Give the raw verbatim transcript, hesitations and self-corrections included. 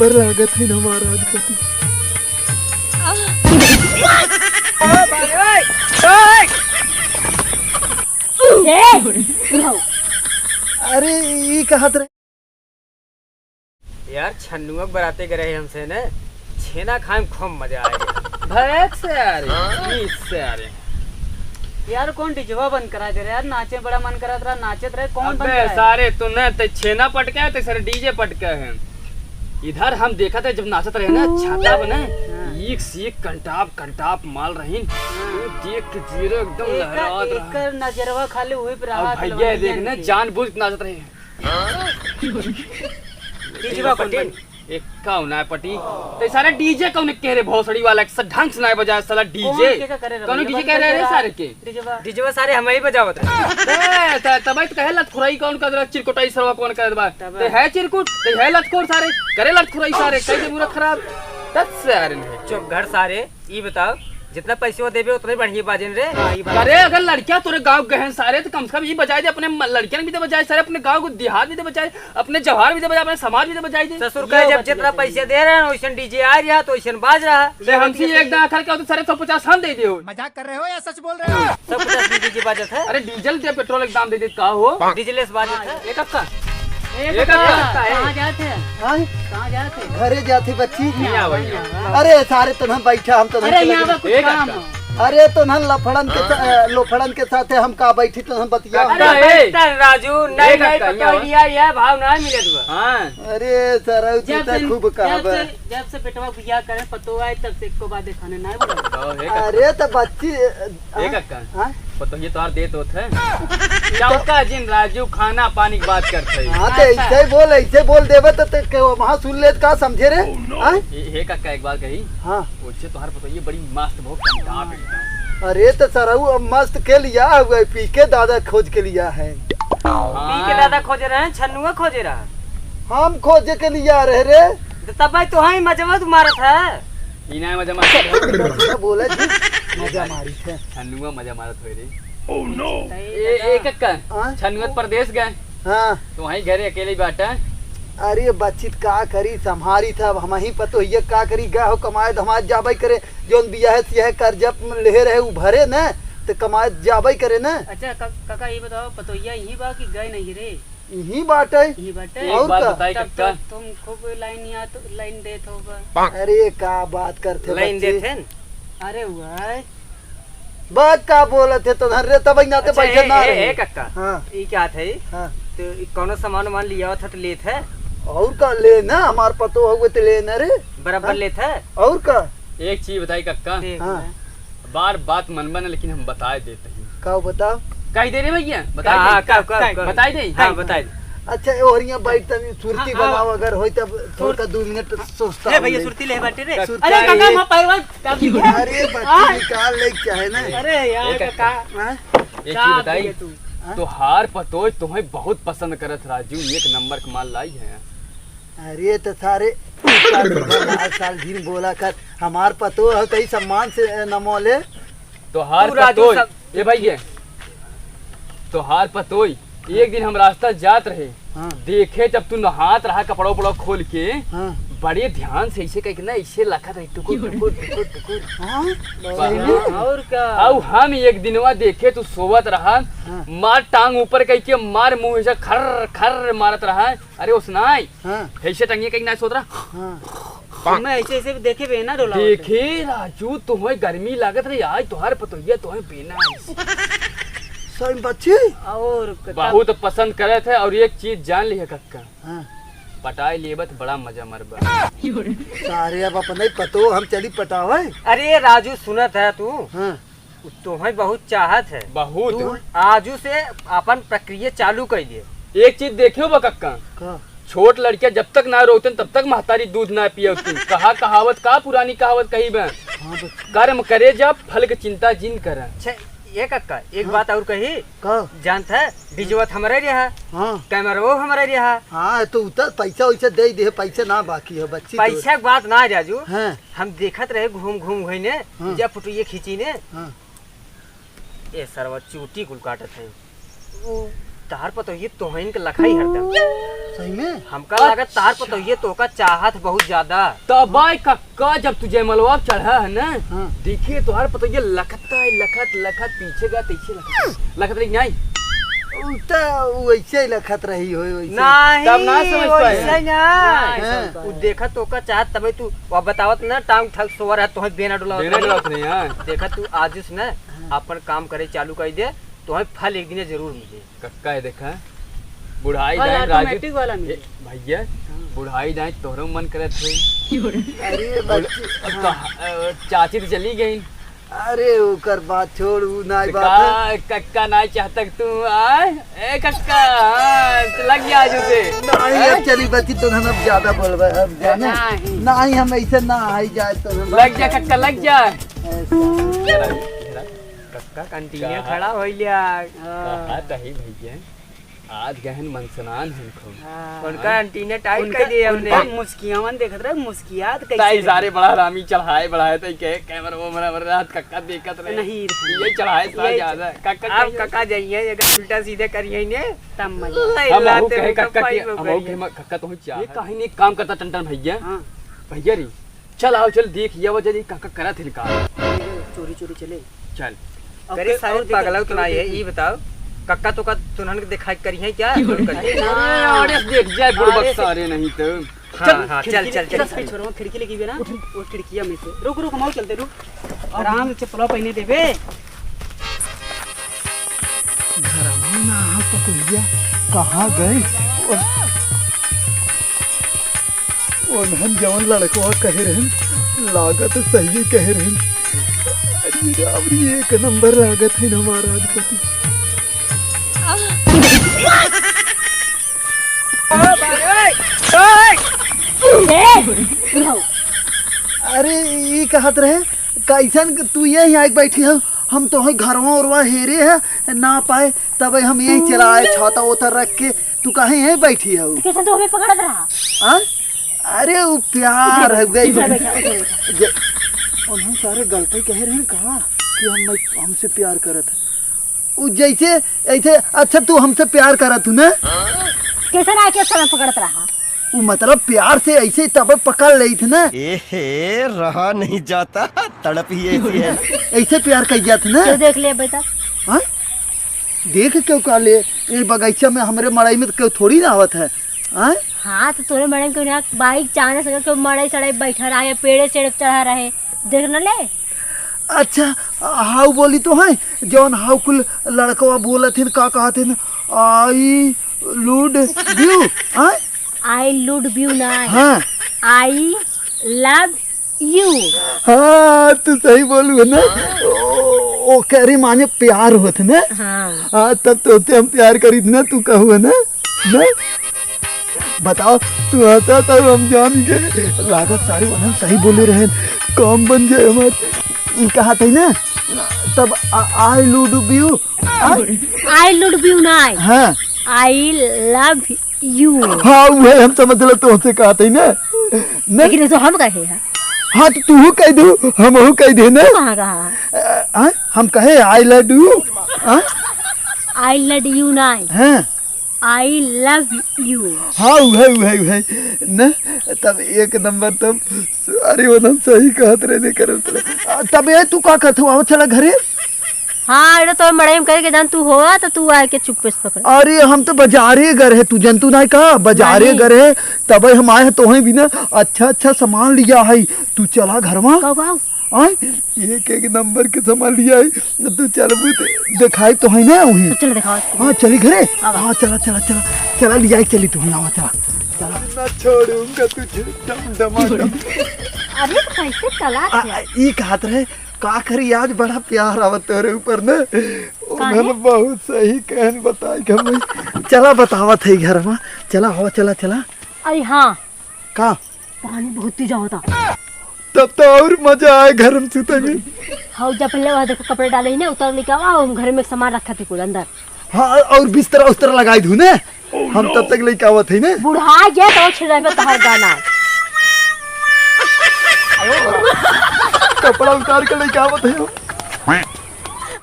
पर लागत है हमारा अधिपति। अरे, ई कहत रहे। यार, छन्नुआ के बराते गए रहे हमसे ने, छेना खाए में खूब मजा आए। भैक से यार, हाँ। इससे यार। यार, कौन डीजेवा बंद करा दे रहे यार? नाचे बड़ा मन करत रहा, नाचत रहे, कौन बंद अबे कराए? सारे, तू न ते छेना पटके है, ते सारे डीजे पटके हैं। इधर हम देखा थे जब नाचत रहे ना, छाता बने, हाँ। एक से एक कंटाप, कंटाप माल रहीन। हाँ। वो देख के जीरो एकदम एकर, लहरात रहा। एकर नजरवा खाली वही पे रहा अब था, भैया लवंडियन देख ने के। जानबूझ के नाचत रहे। डीजे बा पटेल। एक काऊ ना पटी। ते सारे डीजे कौन कह रहे भोसड़ी वाला, एक ढंग से ना बजाए साला डीजे। कौन के का करे रे कौन भैया? डीजे बंद कह रहे कर रे दे सारे के? डीजे बा। डीजे बा सारे हम ही बजावत रहे। बे, त-, तबे तो कहे लतखुराई कौन कर रहा, चिरकुटाई सरवा कौन कर बा? तब ते है चिरकुट, ते है लतखोर सारे, करे लतखुराई सारे, कह दे मूरख खराब। दस से यार नहीं। चुप घर सारे, ई बताओ, जितना पैसे वो देबे उतने बढ़िया बाजेन रे। हाँ, ई बात अरे है। अगर लड़कियां तोरे गांव गए हैं सारे, तो कम से कम ई बजाए दे अपने म-, लड़कियन भी दे बजाए सारे, अपने गांव को देहात भी दे बजाए, अपने जवार भी दे बजाए, अपने समाज भी दे बजाए दे। ससुर ये कहे, जब बात जितना है। पैसे दे रहे हैं, वैसन डीजे आ रहा, तो वैसन बाज रहा। ले ये हमसे बात एक है। दांव खर के होते सारे सौ पचास हम दे दे हो। मजाक कर रहे हो या सच बोल रहे हो? सब पचास में डीजे बाजत है। अरे डीजल दे, पेट्रोल के दाम दे दे, का हो? डीजल से बाजत है। एक अक्का। एक एक अक्का। अक्का। कहाँ जात है? हाँ? कहाँ जात है? घरे जात है बच्ची। नहीं आवा, नहीं आवा। अरे सारे तो हम बैठा, हम तो अरे नहीं यहाँ चले। पर कुछ एक काम अक्का। हो। अरे तो हम लफड़न के सा-, लोफड़न के साथे हम का बैठी तो हम बतिया। अरे अरे, बैठा राजू, नहीं, एक नहीं, अक्का, पकड़ यहाँ। लिया, यह भाव ना मिलत बा। हाँ। अरे सरऊ, तू जब तो से, खूब जब कहबे। से, जब से बेटवा बियाह करे, पतो आए, तब से एको बात देखाने ना बोला। तो एक अक्का। अरे तो बच्ची, एक अक्का। हाँ? पतोहिए तोहार देत होत है। चौका जिन राजू खाना पानी की बात करत है। हाँ, तो ऐसे ही बोल, ऐसे बोल देबे तो, तो के वहाँ सुन लेत का समझे रे? हाँ? ए, हे कक्का, एक बात कही। हाँ। ओछे तोहार पतोहिए बड़ी मस्त, बहुत कंटाप एकदम। अरे तो सरऊ अब मस्त के लिया हुआ है, पी के दादा खोज के लिया है। पी के हाँ। दादा खोजे रहे, छन्नुआ खोजे रहा। हम खोजे के लिया रहे रे। तो तब भाई तोहाई मजबूत मारत है। ई ना मजा मार। बोला जी, मजा मारी थे। छन्नुआ मजा मारत होए रे। Oh no। ए, ए, कक्का, हाँ? छन्नुआ परदेस गए। हाँ। तो वहीं घरे अकेले ही बाटा। अरे बच्चित का करी, संभारी था, अब हमही पतोहिया का करी, गए हो कमाए धमाए जाबे करे, जौन बियाहे सियाहे कर्जा लेहे रहे उ भरे न, तो कमाए जाबे करे न। अच्छा, क-, काका ये बताओ, पतोहिया यहीं बा कि गए नहीं रे? यहीं बाटे। यहीं बाटे। एक और बात का? बताई तब तो कक्का। तुम खूब लाइन यहाँ तो लाइन देत होगा। अरे का बात करते लाइन बच्चे। देत हैं न? अरे वाह। बात का बोलत है तो धर रे, तब यहाँ ते अच्छा, बैठे ए, ना ए, रहे। ए, कक्का। हाँ। ई क्या था ई? हाँ। तो ई कौनो सामान वामान लिया था तो लेत है? और का ले ना, हमार पतो हुए तो ले ना रे। बराबर हाँ? लेत है? और का? एक चीज बताई कक्का। देख हाँ। ले। बार बात मनबा न, लेकिन हम बताए देत ही। का बताओ? कही दे रे भैया, बताई का, दे। का, का, का? बताई दे। हाँ, हाँ। बताई दे। अच्छा, ए ओहरिया बैठ तनी सुरती हाँ, हाँ। बनाओ, अगर होई तब थोड़का दो मिनट सोचता ले हूँ भैया, ले। सुरती ले बाटे रे। सुरती अरे ले। काका, मैं पैरवा का भी है? अरे बच्ची हाँ। निकाल ले चाहे ना। अरे यार, एक काका। हाँ? एक का चीज बताई, बोले तू? हाँ? तोहार पतोय तुम्हें बहुत पसंद करत राजू, एक नंबर के माल लाई है। अरे तो सारे साल साल दिन बोला कर, हमार पतो है कई सम्मान से न मोले। तोहार तू राजू पतोय, सब ए भाई ये, तोहार पतोय, एक दिन हम रास्ता जात रहे, हाँ। देखे जब तू नहात रहा कपड़ा उपड़ा खोल के, हाँ। बड़े ध्यान से ऐसे कह के ना ऐसे लखत रही टुकुर टुकुर टुकुर टुकुर। हाँ? बा- सही में? और का? अब हम एक दिनवा देखे तू सोवत रहा, हाँ। मार टांग ऊपर कह के मार मुंह ऐसे खर खर मारत रहा। अरे उसनाई, हाँ। कैसे टंगिया कहीं ना सोत रहा? हाँ। मैं ऐसे ऐसे भी देखे बे ना डोला देखे राजू, तुम्हें गर्मी लागत रही, आज तोहार पतोहिया तुम्हें बेना है। सही बच्ची? और क-, बहुत पसंद करे थे, और एक चीज जान लिया कक्का, हाँ। पटाई लेबत बड़ा मजा मरबा। सारे अब अपने पतो हम चली पटावे। अरे राजू सुनत है तू? हाँ। उ तोहई बहुत चाहत है। बहुत। तू आजू से अपन प्रक्रिया चालू कर दे। एक चीज देखियो बा कक्का, का? छोट लड़किया जब तक ना रोतन तब तक महतारी दूध ना पियवती। कहा कहावत का पुरानी कहावत कही बे, हाँ बच्ची। कर्म करे जा फल के चिंता जिन कर। अच्छा, ये कक्का, एक हाँ। बात और कही, का? जानत है, डीजवा त हमरे रहा, हाँ। कैमरवो हमरे रहा। हाँ, तो उतर पैसा वैसा दे दे, पैसा ना बाकी है बच्ची तो। पैसा के बात ना राजू, हाँ। हम देखत रहे घूम घूम घूम ने, हाँ। जब फोटो ये खींची ने, हाँ। ए सरवा चूटी कुल काटत है। वो तहार पतोहिए तोहन के लखाई हरदम। सही में? हमका लागत तहार पतोहिए तोहका चाहत बहुत ज्यादा। तब भाई कक्का, जब तू जयमलवा चढ़ा है ना, हाँ। देखिए तोहार पतोहिए लखत का है, लखत, लखत पीछे का तैसे लखत, लखत रही नहीं। उ त वैसे ही लखत रही हो, वैसे। नहीं, तब ना समझ पाए। वैसे ना। नहीं हाँ। समझ पाए। उ देखत तोहका चाहत तबे तू अब बतावत ना, टांग ठग सोवर है, तोहे बेना डोलावत बेना नहीं। डोलावत नहीं, हाँ। देखत तू आजुस ना हाँ। अपन काम करे चालू कर दे, तोहे फल एक दिन जरूर मिले। कक्का है देखा, बुढ़ाई फल जाए राजू। Automatic वाला मिले। ए, भैया, हाँ। बुढ़ाई जाए तोहरो मन करत है। अरे बुढ़-, बच्ची, अब हाँ। कहा-, अ, चाची तो चली गई। अरे ओकर बात छोड़, उ नाई तो बात है। का, कक्का नाई चाहता कि तू आए? ए कक्का, हाँ, तो लग गया आज उसे। नहीं, हैं? अब चली बच्ची, तो हम अब ज्यादा बोलबे, हम जाने। नहीं। नहीं, हम ऐसे ना आई जाए तो हम लग जा कक्का, लग जा। ऐसा। कक्का कंटीनिया कहा? खड़ा हो लिया। कहा तही भैया, आज गहन मनसनान है खूब। हाँ। उनका एंटीना टाइट उनका, कर दिए हमने। उनका मुस्कियावन देखत रहे, मुस्कियात कैसे ताई देखे? सारे बड़ा हरामी चढ़ाए बढ़ाए, ताई के कैमरा वो मरा मरा हाथ कक्का देखत रहे। नहीं। ये चढ़ाए सा ये ज्यादा। कक्का आप कहिए। कक्का जाइए, अगर उल्टा सीधा करिए ने, तब मजा। ले हम अहू लाते कहे हैं, कक्का कपाई के, वो हम अहू करिए। कहे, कक्का तो चाह ये है। काहे नहीं काम करता टन टन भैया? हाँ। भैया रे, चल आओ, चल देख, ये वजह जी काका करा थे का। चोरी चोरी चले। चल। अब अरे के-, सारे और देखे, पागल हो तो चोरी नहीं है, देखे। ई बताओ, कक्का तो का तुनहन के दिखाई करी है क्या? अरे, अरे, देख जाए बुड़बक अरे, सारे नहीं तो। हाँ, चल, हाँ, खिड़की चल, ले, चल, चल, चल। छोरवा खिड़की लगी हुई है ना, वो खिड़किया में से। रुक, रुक, हम चलते, रुक। आराम से चप्पलवा पहने देबे। घरवा ना आ पतोहिया, कहाँ गए? ओ-, ओनहन जवन लड़कवा कहे रहन, लागत सही कहे रहन। अरे राम रे, एक नंबर लागत है हमारा अधिपति। अरे, ई कहत रहे, कैसन क-, तू यहीं आके बैठी हो? हम तो है घरवा उरवा हेरे है, ना पाए, तब हम यहीं चला आए, छाता ओता रख के, तू काहे यहीं बैठी हो? तो कैसन तू हमें पकड़त रहा? हाँ? अरे, वो प्यार है, गई। उधर बैठा, उधर बैठा। जे, उन्हें सारे गलती कहे रहे का कि हम, हमसे प्यार करत है। उ जैसे, ऐसे, अच्छा, तू हमसे प्यार करत हूँ ना? कैसे ना आके समय पकड़त रहा? उ मतलब प्यार से ऐसे तब पकड़ लेत ना। एहे, रहा नहीं जाता, तड़प ही ऐसी है। ऐसे प्यार कर जात ना। क्यों देख ले बेटा? हाँ? देख क्यों का ले? ये बगीचा में हमरे मड़ई में तो क्यों थोड़ी ना आवत है। हाँ? हाँ, तो तोरे मड़ई में क्यों ना बाइक चाहे सके, क्यों मड़ई सड़ई बैठा रहे, पेड़े सेड़े चढ़ा रहे। देख न ले। अच्छा, हाउ बोली तो है, जौन हाउ कुल लड़कवा बोलत हिन, का कहत हिन, "I love you", हाँ? I love you ना। हाँ। I love you। हाँ, तू सही बोलू है ना। ओ, ओ, करे माने प्यार होत ना। हाँ। हाँ, तब तो हम प्यार करीत ना, तू कहू है ना। ना? बताओ, तू हंसा तब हम जान गए। लागत सारे वनन सही बोले रहे। काम बन जाए हमार। ई कहा था ना? तब आ-, I love you। आ? I love you ना। हाँ। I love you। हाँ, वही हम समझ लो तो हमसे कहा था ना? ना? लेकिन ये तो हम कहे हैं। हाँ, तो तू कह दो, हम कह दे ना। तू कहाँ कहा? आ, आ, हम कहे I love you। हाँ? I love you ना। हाँ। I love you। हाँ, उहे, उहे, उहे। न, तब एक नंबर तब, अरे, वो हम सही कहत रहे, नहीं करत रहे। आ, तब ये तू का करत हो? आवा चला घरे। हाँ, अरे, तो मड़ई में करके जान तू होवा, तो तू आके चुप्पे से पकड़। अरे, हम तो बाजारे गए रहे, तू जनतू नहीं का, बाजारे नहीं। गए रहे, तब हम आए हैं, तोहे बिना अच्छा, अच्छा सामान लिया है, तू चला घरवा। का, का? आय, एक एक नंबर के सामान लिया है। तू चलबू ते देखाई तो है ना वहीं। तो चल देखाओ। हाँ, चली घरे। आवा। हाँ, चला, चला, चला, चला, लिया चली तू, आवा, चला, चला। ना छोड़ूंगा तुझे, डम डमा डम। अरे, तो कैसे चला आ, क्या? आ, ई कहत रहे, का करी, आज बड़ा प्यार आवत तोरे ऊपर न। काहे? उन्होंने बहुत सही कहन बताई कि हम चला बतावत है घर में। चला, आवा, चला, चला। अरे हाँ। का? पानी बहुत तेज आवता। तब तो और मजा आए घर में सुते में। हाँ, जब पहले वहाँ देखो कपड़े डाले ही ना, उतर लेके आवा, हम घर में सामान रखा थे कुल अंदर। हाँ, और बिस्तरा उस्तरा लगाई दू ने। हम तब तक लेके आवत है ने। बुढ़ा गया तो छिड़ाई पे तोहर गाना। कपड़ा उतार के लेके आवत है हम।